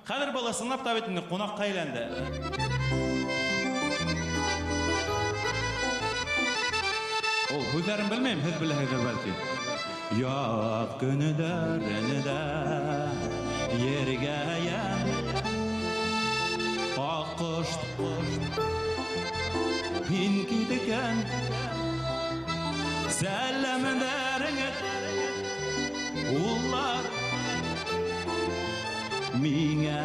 Хәҙер был ысынлап та бит инде ҡунаҡҡа әйләнде. Ул һүҙҙәрен белмәйем, һеҙ беләһегеҙ бәлки. Яҙ көндәрендә ергә йән аҡҡош һин киткән сәләмдәреңә улар миңә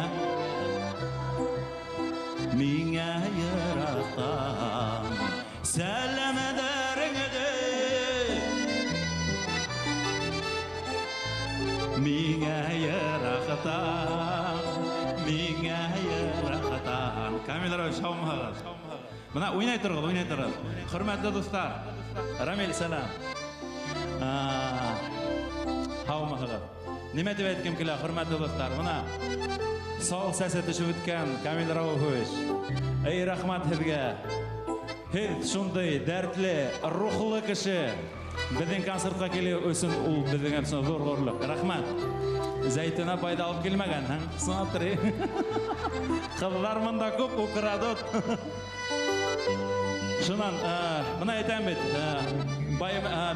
миңә йыраҡтан сәләмдәреңде миңә йыраҡтан миңә йыраҡтан. Камил Рауш, һаумыһығыҙ? Бына уйнай тороғоҙ, уйнай тороғоҙ. Хөрмәтле дуҫтар, Рамил, сәләм. Һаумыһығыҙ? Нимә тип әйткем килә, хөрмәтле дуҫтар? Бына сал сәсе төшөп үткән Камил Рауфович. Эй, рәхмәт һеҙгә. Һеҙ шундай дәртле, рухлы кеше. Беҙҙең концертҡа килеү өсөн ул беҙҙең өсөн ҙур ғорурлыҡ. Рәхмәт. Зәйтүнә апай ҙа алып килмәгәнһең. Смотри. Ҡыҙҙар бында күп украдут. Шунан, бына әйтәм бит,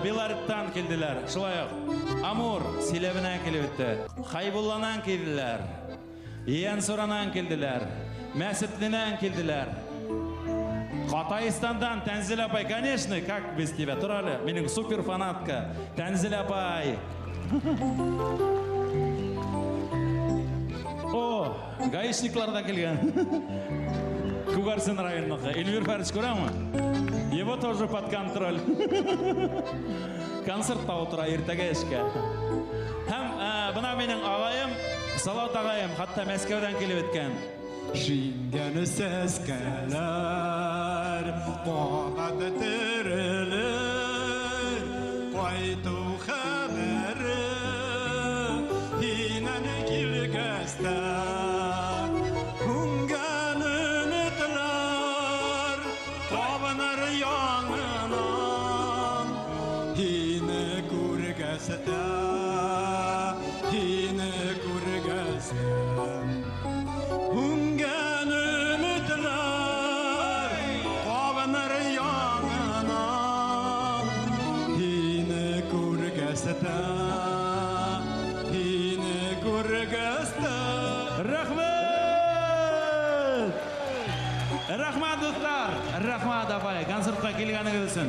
Беларуттан килделәр. Шулай уҡ Амур Силәбенән килеп бөттө. Хайбулланан килделәр. Ейәнсуранан килделәр. Мәсетленән килделәр. Ҡатайстандан Тәнзил апай, конечно, как без тебя. Тор әле, минең супер фанатка. Тәнзил апай. О, гаишниклар ҙа килгән. Күгәрсен районыныҡы. Эльвир Фәрич күрәме? Его тоже под контроль. Концертта ултыра иртәгә эшкә. Һәм бына минең ағайым, Салауат ағайым, хатта Мәскәүҙән килеп еткән. Шиңгән сәскәләр ҡабат терелер, ҡайтыу хәбәре һинән килгәс тә һүнгән өмөтләр ҡабыныр яңынан. Һине күргәс тә, һине күргәс тә һүнгән өмөтләр ҡабыныр яңынан. Һине күргәс тә, һине күргәс тә. Рәхмәт! Рәхмәт, дуҫтар! Рәхмәт, апай, концертҡа килгәнегеҙ өсөн.